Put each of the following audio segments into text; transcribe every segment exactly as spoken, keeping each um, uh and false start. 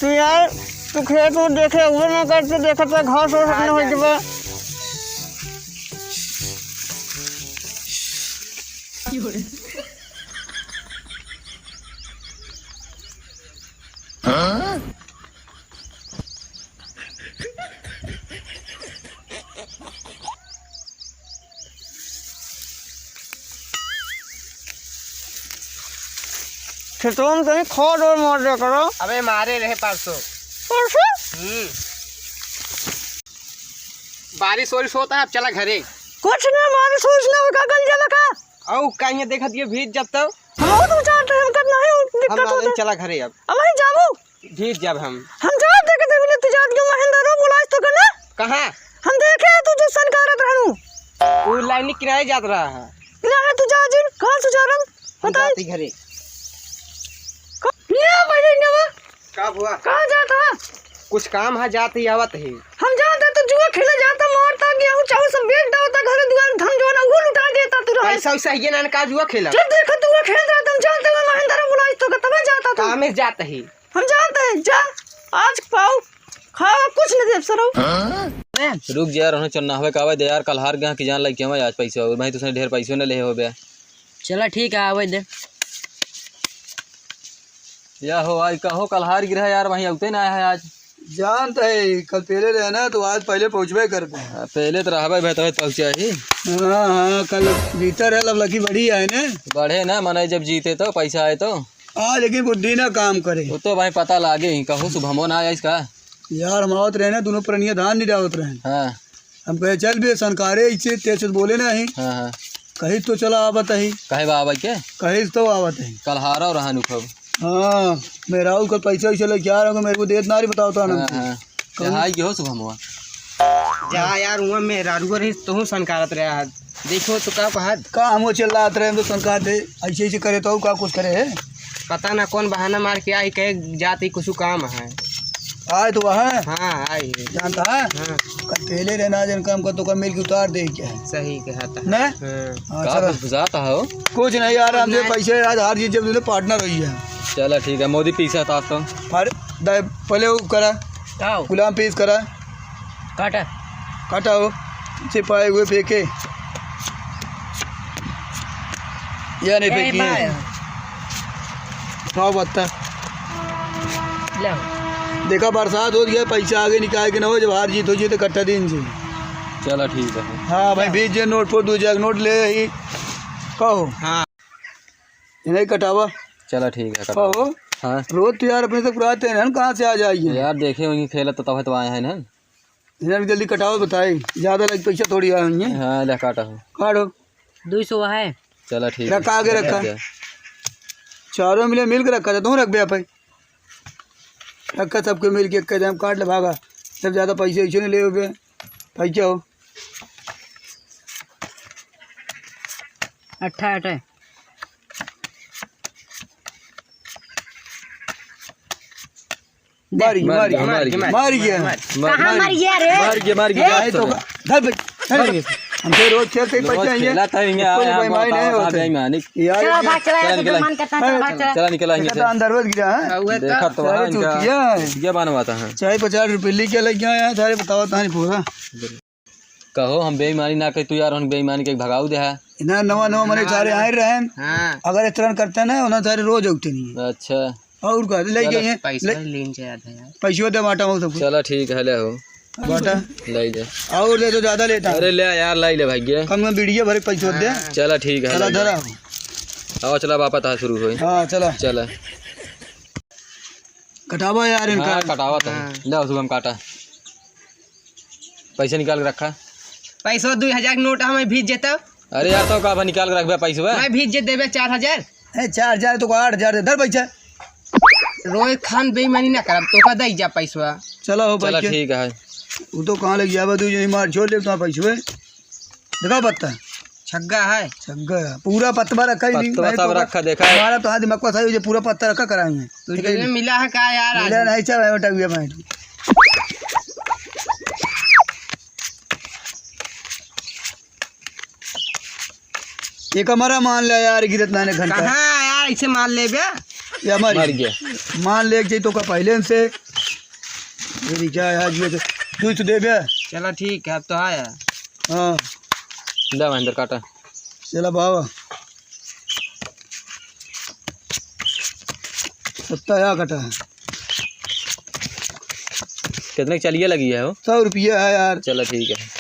तू यार, तू खेत में देखे हुए ना कर, तू देखत है घास वास अपने हो जबा। खेतवा में तनी खाद और मार दिया करो। अबे मारे रहे परसों। परसों? हम्म। बारिश वारिश होता है, अब चला घरे। कुछ ना, बारिश वारिश ना होगा, गल जाला का? औ, कहीं देखत ये भीज जब तो। हम बहुत ऊंचा है, हम करना है, हम दिक्कत आ होता जाए, है। चला घरे अब। अब वहीं जाबू। भीज जब हम। हम जात देखे थे, मिले तुझे आज के महेंद्र रो बुलाइस तो करना। कहाँ? हम देखे हैं तू जो सनकारत रहनू। वो लाइन किनारे जात रहा है। किनारे तू जा जिन, कहाँ से जा रहा? हम बताई। जाती घरे। क-, ये पहले नवा। का हुआ? कहाँ जाता? कुछ काम है, जात ही आवत ही। हम जात है तो जुआ खेले जाता, मारता, गेहूं चावल सब बेच डालता, घर दुआर धन जोना वो लुटा देता तू रहे। पैसा वैसा है ना, का जुआ खेला? जब देखो तू वो खेल रहा, हम जानते हुए महेंद्र बुलाइस तो तब जाता तू। काम में जात ही। हम जानते हैं, जा, आज पाओ, खावा कुछ नहीं देब सरऊ। रुक जा यार, उन्हें चुनावे का आवे दे यार, कल हार गया कि जान लग के आज पैसे और भाई तुझसे ढेर पैसे न ले हो बे। चला ठीक है, आवे दे। या हो, आज कहो कल हार गिरा यार, वहीं आउते ना आया है आज। जानत है, कल पहले रहे ना, तो आज पहले पहुँचबे करबे। हाँ, पहले तो रहबे भाई, तबे पहुँचा ही। हाँ, हाँ, कल जीता रहे, अब लकी बढ़ी आए ना। बढ़े ना, मने जब जीते तो, पैसा आए तो। हाँ, लेकिन बुद्धि ना काम करे। वो तो भाई पता लागे ही, कहूँ शुभमो ना आया इसका। यार, हम आवत रहे ना, दोनों पुरनिया धान निरावत रहे। हाँ। हम कहे, "चल बे, सनकारे इसे तेज से बोले ना ही।" हाँ, हाँ। कही तो चला आवत ही। कहे बा आवत के? कही तो आवत ही। कल हारा और हानु खूब। हाँ, मेरा कल पैसा वैसा लेके आ रहा हूँ, मेरे को देत ना रही, बताओ तो आनंद हाँ, से। हाँ। कल कहाँ गयो शुभमवा? जा यार, वहाँ मेहरारू रही, तोहू सनकारत रहा है। देखो तो का कहत? का हम वो चिल्लात रहे, हम तो सनकारत है, ऐसे ऐसे करे तो का कुछ करे है? पता ना कौन बहाना मार के आई, कहे जात ही कुछ काम है। आए तो वहाँ? हाँ, आई है। जानता है? हाँ। कल पहले रहना जन काम कर तो कल मिल के उतार दे क्या है? सही कहा था। ना? हाँ। हाँ, का चलो। बस बुझाता हो? कुछ नहीं यार, हमसे नहीं। पैसे आज हार जीत जब तुमने पार्टनर हुई है। चला ठीक है, मोदी पीसा था तो। अरे, दे, पहले वो करा। का हो? गुलाम पीस करा। काटा। काटा हो। सिपाही हुए फेंके। या नहीं ए, फेंकी है। बाय। उठाओ पत्ता। ले। देखा, बरसात हो गया, पैसा आगे निकाल के ना हो, जब हार जीत हो जाए तो कट्टा दिन जी। चला ठीक है। हाँ भाई, बीस जे नोट पर दो जग नोट ले ही। कहो। हाँ। इन्हें कटावा। चला ठीक है, कटावा। कहो। हाँ। रोज तो यार अपने से पुराते हैं ना, कहाँ से आ जाइए? यार देखे वहीं खेलत तो तब तो आए हैं ना। इन्हें जल्दी कटावा बताए, ज्यादा लग पैसा थोड़ी आए होंगे। हाँ, ले काटा हो। काटो। दो सौ है। चला ठीक है। रखा आगे रखा। दे। चारों मिले मिल के रखा था, तुम रख बे आप। रखा सबके मिल के, एक कदम काट ले भागा। सब ज्यादा पैसे वैसे नहीं ले हो बे। पैसा हो। अट्ठा, अट्ठा। मार गया, मार गया, मार गया, मार गया। मार गया। कहाँ मार गया रे? मार गया, मार गया। ए? आए तो का? धर बे, धर बे। हमसे रोज खेलते ही लोग बच्चे हैं ये। खेला था, इनके कोई आया, बेईमानी बाबा, नहीं बाबा, होते। बेईमानी। यार, चलो, ये भाग, चला, चला, तू निकला। मन करता है, चलो, भाग, चला। चला, निकला, निकला, निकला। अंदर रोज गिरा है। देखा तो सारे है, इनका चूतिया है। चुतिया बनवाता है। चाहे पचास रुपये लेके लग गया है, सारे बताओ, तानी पूरा। कहो, हम बेईमानी ना कही, तू यार, हम बेईमानी के भगाऊ दे है। ना, नवा, नवा मने सारे आए रहे हैं। हाँ। अगर इस तरह करते ना, उन्हें सारे रोज उठते नहीं है। अच्छा। और का, ले चलो। गए हैं, पैसा ले। लीन से याद है यार। पैसों दे बाटा हो सबको। चलो ठीक है, ले हो। बाटा। ले ले। और दे तो ज्यादा लेता है। अरे ले यार, ले ले भाई ये। कम में बीड़िया भरे पैसों दे। हाँ। चलो ठीक है, चला ले ले। धरा। आओ चला वापस आ शुरू होई। हाँ, चला। चला। कटावा यार इनका। हाँ, कटावा था। हाँ। ले उसको हम काटा। पैसा निकाल के रखा। पैसा दो हजार के नोट हमें भीज जेता। अरे यार, तो का बा निकाल के रखबे पैसा? मैं भीज जे देबे चार हजार। ए, चार हजार तो को आठ हजार दे, धर पैसा। रोज खान बेईमानी ना करब, तो का दई जा पैसा। चलो हो चलो, पैसा। ठीक है। वो तो कहाँ लग जाबा, तू यही मार छोड़ दे, तो पैसा। देखा पत्ता। छग्गा है। छग्गा। पूरा पत्ता रखा ही नहीं। पत्ता भाई, सब तो रखा, देखा है। हमारा तो हाथ दिमाग का सही हो जाए, पूरा पत्ता रखा कराएंगे। तो ठीक है। जेब में मिला है का यार आज? मिला नहीं, चल, बेटा, ये बैठ। एक हमारा मान ले यार, गिरत नाने घंटा। कहाँ यार, ऐसे मान ले बे? ये हमारी। मर गया। मान ले कि तो का पहले से। ये क्या है आज ये तो, तू तो दे बे। चला ठीक है, अब तो आया। हाँ। दा महेंद्र काटा। चला बाबा। सत्ता या कटा है। कितने की चलिए लगी है हो? सौ रुपया है यार। चला ठीक है।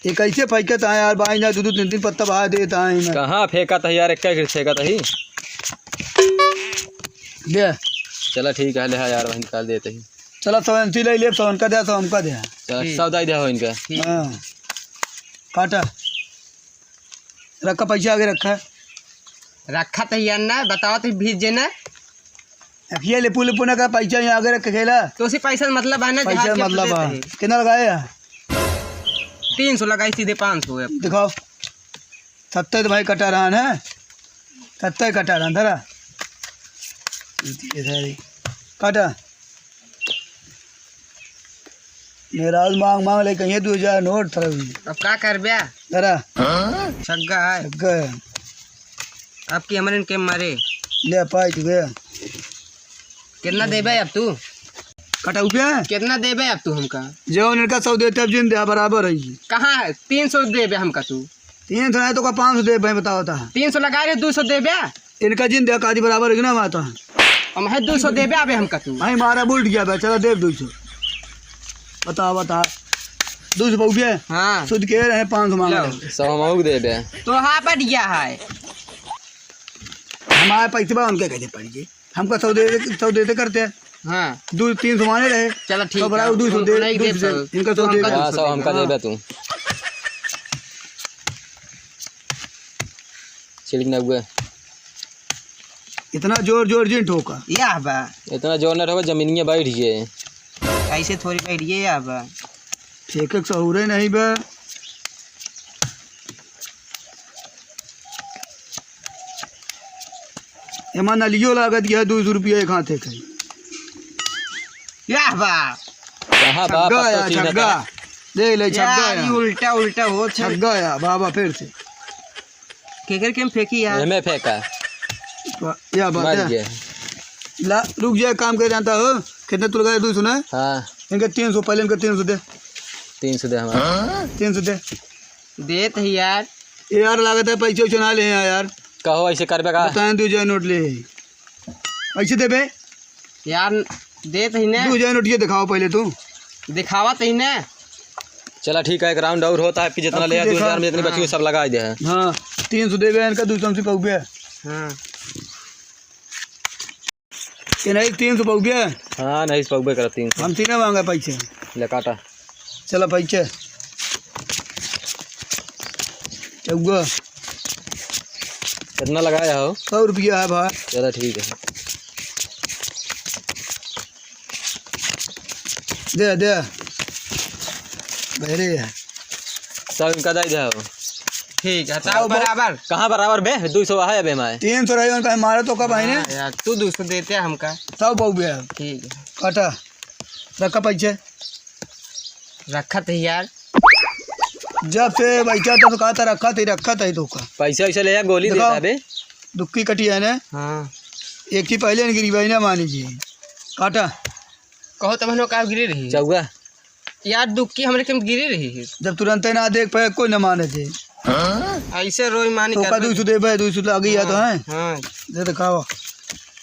ये कैसे फेंकत है यार, बाई ना दो दो तीन तीन पत्ता बहा देता है मैं। कहाँ फेंकत है यार, एक एक फेंकत है। दे। चला ठीक है, ले हाँ यार, वहीं निकाल देते ही। चला सौ एमसी ले ले, सौ उनका दे, सौ हमका दे। चला, ठीक। सौ दाई दे हो इनका। ठीक। हाँ। काटा। रखा पैसा आगे रखा। रखा तो यार ना, बताओ तो भीज जे ना। अखिया ले पुल पुना का पैसा यहाँ आगे रख के खेला। तो उसी पैसा से मतलब है ना, पैसा जहाज के मतलब देते है। हैं। कितना लगाए है? तीन सौ लगाई, सीधे पाँच सौ है। दिखाओ। सत्तर तो भाई कटा रहा है, सत्तर कटा रहा, धरा। ये सारी। काटा। मेहरारू मांग मांग ले कहिए दो हजार नोट थरवी। अब का करबे? जरा। छग्गा है। छग्गा है। अब की हमरे इनके मारे। ले पाई तू गया। कितना देबे अब तू? कटा रुपया? कितना देबे अब तू हमका? जो इनका सौ देते अब जिन दे बराबर है ये। कहाँ है? तीन सौ देबे हमका तू। तीन सौ नहीं तो का पाँच सौ देबे, बताओ ता। तीन सौ लगा रहे, दो सौ देबे। इनका जिन दे काजी बराबर है कि ना माता? हम है दो सौ देबे अबे हमका तू। भाई मारा बुलट गया बे, चला देब दो सौ। बता, बता। दो सौ पाउबे? हाँ। सुध के रहे, पाँच सौ मांग लो। रहे। सौ हम आउक देबे। तो हाँ बढ़िया है। हमारे पैसे बा, उनके कैसे पड़ गए? हमका सौ दे, सौ देते करते। हाँ। दो, तीन सौ माने रहे। चला ठीक तो बड़ा है। दो सौ दे, उनको नहीं दो सौ दे, दे, इनका सौ दे हमका दे। हाँ, सौ हमका हाँ। देबे तू। छिड़क ना हुए। इतना जोर जोर जिन ठोका। या बा। इतना जोर ना ठोका, जमीनिया बैठ गए। ऐसे थोड़ी बैठ गए, या बा। फेंके के सहूरे नहीं बा। एमा नलियो लागत गया, दो सौ रुपया एक हाथे के। या बा। कहाँ बा? छग्गा पत्ता या, चीन्ह छग्गा। का। देख ले, छग्गा यार, या। ये उल्टा, उल्टा हो, छग- छग्गा या, बाबा फिर से। केकर के हम फेंकी यार? एमे फेंका। या बात मर है। गया। ला, रुक जा, काम कर जानता हो। कितने तू लगाया? दो सौ ना? हाँ। इनके तीन सौ, पहले इनके तीन सौ दे। तीन सौ दे हमारा। तीन सौ दे। देत ही यार। ए यार, लागत है पैसे वैसे ना ले हैं यार। कहो ऐसे करबे का? बताएं, दो हजार नोट ले। ऐसे देबे? यार, देत ही ना। दो हजार नोट ये दिखाओ पहले तू। दिखावत ही ना। चला ठीक है, एक round और होता है, फिर जितना अब ले, देखा। दो हजार में जितनी बची हो, हाँ। सब लगा दे है। हाँ, तीन सौ देबे इनका, दो सौ हमसे पाउबे। हाँ। ये नहीं, तीन सौ पाउबे। हाँ, नहीं, पाउबे करा तीन सौ। हम तीन मांगा पैसे। ले काटा। चला पैसे। चौगा। कितना लगाया हो? सौ रुपया है भाई। चला ठीक है। दे, दे। बहरे है। सब इनका दे दे हो। ठीक है, आओ, तब बराबर। कहाँ बराबर बे? दो सौ है बे हमारे। तीन सौ रहे उनका, हमारा तो कब आए ने? हाँ यार, तू दो सौ देते हमका। सब पाउबे। ठीक है। काटा। रखा पैसे। रखत ही यार। जब से बैठा तब कहा था रखत ही, रखत ही तो का। पैसा वैसा ले जा, गोली दिखाओ। देता बे। दुक्की कटी है ना? हाँ। एक ही पहले नहीं गिरी भाई ना मानी जी। काटा। कहो तब हम लोग का गिरी रही। चौगा। यार दुक्की हमरे के गिरी रही है। जब तुरंत ना देख पाए कोई ना माने थे। ऐसे रोई मानी तो का करबे। दो सौ देबे, दो सौ लागी या तो हाँ, है। हाँ। दे दिखाओ।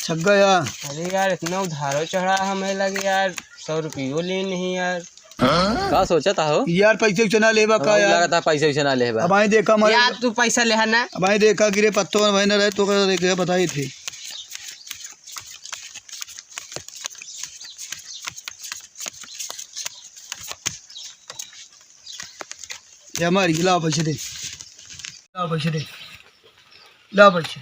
छग्गा या। अरे यार, इतना उधारो चढ़ा हमें लगे यार, सौ रुपयो ले नहीं यार। का सोचत हो? यार, पैसे वैसे ना लेबा का हमको यार? लगता है पैसे वैसे ना लेबा। अब आई देखा हमारे यार, तू पैसा लेहा ना। अब आई देखा कि रे पत्तो में भाई ना रहे तो का देखे बताई थी। ये हमारी, लाओ पैसे दे। लाओ पैसे दे। लाओ पैसे।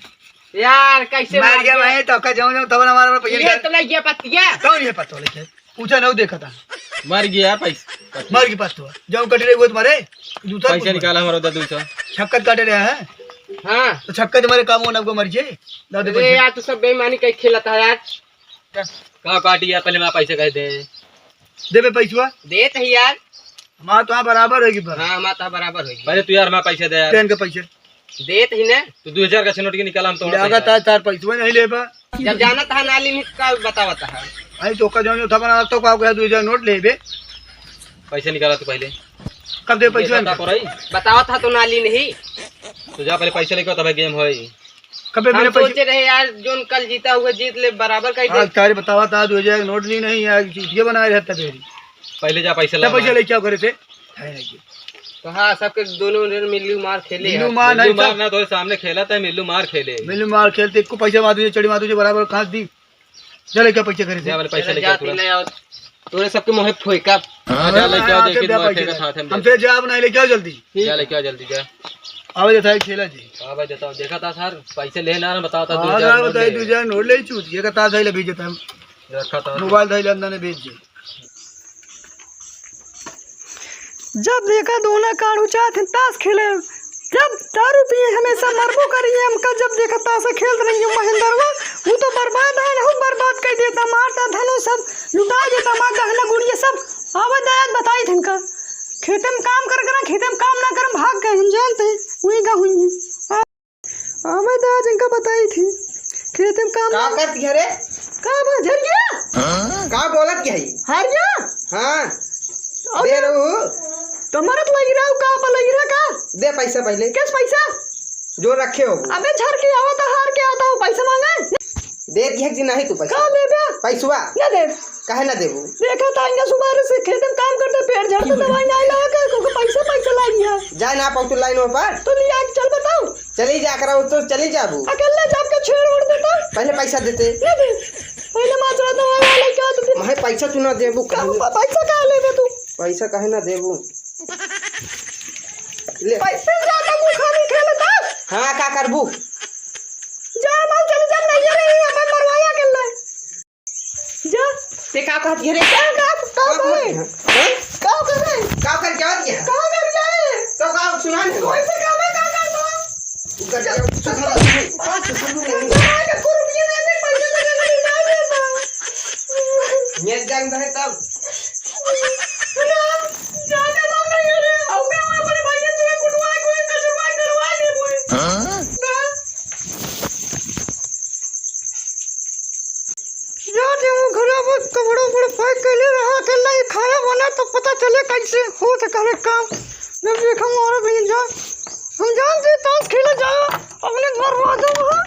यार, कैसे मार मार गया गया? भाई, तो का जाऊं, जाऊं, तब ना मारा, पैसे ये निकाल। तो लग गया पतिया। कौन ये पत्तो लेके? पूछा ना, वो देखा था। मर गया पैसा। मर गया पत्तो। जाऊं कट रही वो तुम्हारे। दूसरा पैसा कुछ निकाला हमारा उधर दूसरा। छक्कत काटे रहा है। हाँ। तो छक्कत तुम्हारे काम होना को मर जे। ला दे अरे पैसे। यार, तू सब बेईमानी कहीं खेलता है यार। का काटी यार, पहले मैं पैसे कह दे। देबे पैसवा? देत ही यार। हमार तो हाँ बराबर होगी पर। हाँ, हमार तो बराबर होगी। पहले तू यार, मैं पैसे दे यार। पेन के पैसे। देत ही ना। तो दो हजार का नोट के निकाला, हम तो लागत है तार पैसवा नहीं लेबा। जब जानत है ना ली, नहीं तो का बतावत है? आई तो का जौन उठा बना तो का गया दो हजार नोट लेबे। पैसे निकाला तू पहले। कब दे पैसे? बतावत है तो ना ली नहीं। तो जा पहले पैसे लेके, तब गेम होई। कबे हम मेरे पैसे सोचे रहे यार, जोन कल जीता हुआ जीत ले, बराबर कर दे। आज तारे बतावा था, दो हजार नोट ली नहीं यार, चूतिया बनाए रहता मेरी। पहले जा पैसे ला, पैसे ले क्या करे थे? है नहीं। तो हाँ, सबके दोनों ने मिल्लू मार खेले मिल्लू हैं। मार मिल्लू नहीं मार था। ना तोरे सामने खेला था, मिल्लू मार खेले। मिल्लू मार खेलते, एको पैसा मार तुझे, चढ़ी मार तुझे, बराबर काट दी। जा लेके पैसे करे थे। जा वाले पैसे चलो लेके जा, आओ, तुरंत। तीन ले आओ। तोरे सबके मुँहे फोइका। हाँ, जा लेके आओ, हाँ, देखी, जा, तुम्हारे पैसे फेंका ले। साथ में हम दे। फिर जाब नहीं, लेके आओ जल्दी। जा लेके आओ जल्दी, जा। आवे देता है खेला जी। आवे देता हूँ, देखा था सर, पैसे लेना ना, बताओ था, हाँ, दो हजार ना नोट बताइए, ले। दो हजार नोट ले चूत, ये का ताश है, ले भेज देता है। रखा था। मोबाइल था, ले अंदर ने भेज दे। जब देखा दोनों काढ़ू चाहत हैं ताश खेले, जब दारू पिए हमेशा मरबो करी, हमका जब देखा ताश खेलत रही महेंद्रवा, वो तो बर्बाद है, बहुत बर्बाद कर देता, मारता धनु सब लुटा देता, माँ गहना गुड़िया सब। आवे दयाद बताई थनका, खेते में काम कर करा, खेते में काम ना करम, भाग गए, हम जानते हैं, वही गा हुई है। आ-, आवे दयाद इनका बताई थी, खेते में काम का ना करती है रे? का बा, झरिया? का बोलत क्या है? हरिया? हाँ। और दे रहू। तो मरत लगी रहा, का बा लगी रहा का? दे पैसा पहले। किस पैसा? जो रखे हो। अबे झर के आवता, हार के आवता, वो पैसा मांगे? दे दिया कि नहीं तू पैसा? का लेबे? पैसवा? ना दे। काहे ना देबू? देखा था, इनका सुबह से खेत में काम करते, पेट झड़ते, दवाई नहीं लगा के, क्योंकि पैसा, पैसा लागी है। जाए ना पाऊ तू लाइन पर। तो लिया के चल बताओ। चली जा करा, तो चली जाबू। अकेले जाब के छेड़ ओड़ देता। पहले पैसा देते। ना दे। पहले मात्रा दवाई वाले क्या देते? मैं पैसा तू ना देबू। का प-, पैसा का लेबे तू? पैसा काहे ना देबू? ले। पैसे ज्यादा मुखा नहीं खेलता। हाँ, का करबू? जा, माल चले जा, नहीं रही, अपन मरवाया अकेले। जा। ते का कहत है रे? का, का, का का कहत कहे? है? हैं? का कहे? का कर जात है? का कर जाए? तो का सुना नहीं? कोई से काम है, का करता? कर जाओ, सुना नहीं। का सुना नहीं? का करता है? एको रुपया नहीं दे, पैसे तो नहीं देता। ये जान रहे तब। ना, जाने वाला है रे। अब का हमारे भैया तुझे कुटवा, कोई कचरवा करवा दे, कोई। हाँ? ना। जाते हूँ घरा पर कपड़ा उपड़ा पैक कर ले रहा, अकेला ही खाना बना तो पता चले कैसे हो तो करे काम। जब देखा मारा भी जा, हम जानते ताश खेला जा, अपने बर्बाद हो रहा,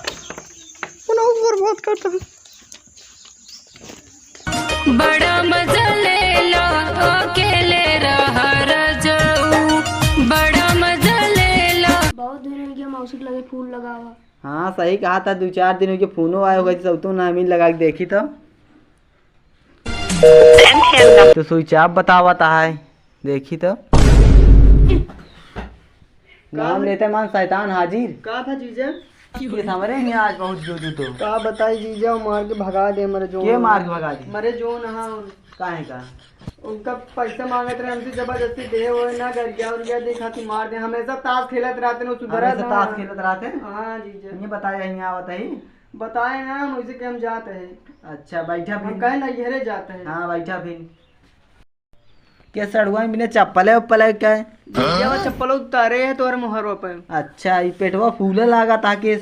अपना बर्बाद करता है। बड़ा मजा ले लो, अकेले रहा रजऊ, बड़ा मजा ले लो। बहुत दिन हो गया मौसी के लगे फूल लगावा। हाँ, सही कहा था, दो चार दिन हो गए, फोनो आए होगा, तो तू ना मिल लगा के देखी तो। तो स्विच ऑफ बतावत है, देखी तो। नाम लेते मान शैतान हाजिर। का था जीजा? ये हमरे यहाँ आज बहुत जोजू तो। का बताई जीजा, मार के भगा दे मरे जो। के मार के भगा दे? मरे जो ना। काहे का? उनका पैसा मांगत रहे हमसे जबरदस्ती, दे होए ना, गरिया उरिया दे खातिर मार दे। हमेशा ताश खेलत रहते ना, सुधरत हमेशा ना। ताश खेलत रहते? हाँ जीजा। ये बताया यहाँ आवत है? बताए ना हम, उसे के हम जात है। अच्छा, बैठा हम फिर। कहे ना, यहरे जात है। हाँ, बैठा फिर। के सड़ुआ में बिना चप्पले उप्पले के? जीजा, वो चप्पल उतारे है तोहरे मुहरवा पे। अच्छा, ई पेटवा फूले लागा ताकि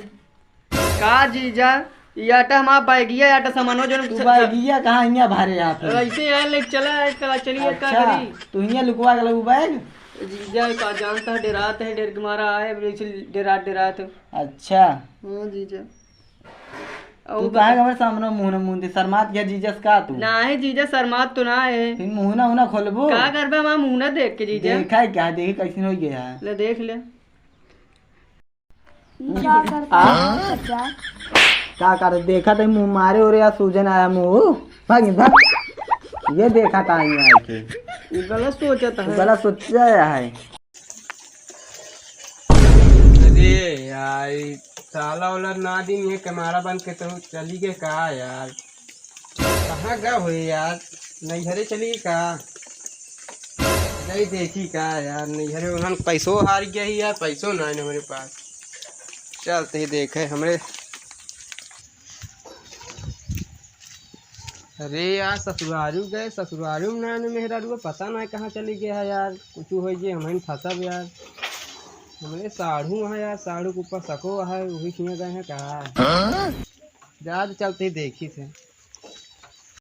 का जीजा, ई आटा हमार बैगिया, आटा सामानो जोन तू स-, बैगिया कहाँ हियाँ भरे यहाँ पे? ऐसे यार लेके चला है, का चलिए का अच्छा, करी? तू हियाँ लुकवा के लगू बैग? जीजा का जानता है, डेरात है, डेर के मारा आए, ऐसे डेरात, डेरात। अच्छा। हाँ जीजा। तू और काहे बता। हमारे सामने मुँह न मुँह दे, शर्मात गया जीजा से का तू? नाही जीजा, शर्मात तो ना है। फिर मुँह ना, मुँह ना खोलबू? का करबे हमार मुँह ना देख के जीजा? देखा है क्या? देखी कैसे हो गया है? ले देख ले। ई का करता आ? है बच्चा? का कर देखा तो मुँह मारे और या सूजन आया मुँह। भाग, भाग। ये देखा था यहाँ आके। ई गलत सोचता है। गलत सोचा है। अरे यार, ई ताला वाला ना दिन ये कैमरा बंद के तो चली गए का यार? कहाँ गए हो यार? नैहरे चली गए का? नहीं देखी का यार, नैहरे उन्हन पैसो हार गया ही यार, पैसो ना है हमारे पास। चलते ही देखे हमरे। अरे यार, ससुरारू गए, ससुरारू में ना, ना मेहरारू, पता ना कहाँ चली गया है यार, कुछ हो गया, हम फंसब यार। हमरे साढ़ू वहाँ यार, साढ़ू के ऊपर सको है, वही किया गए हैं का? हाँ? जा तो चलते ही देखी थे।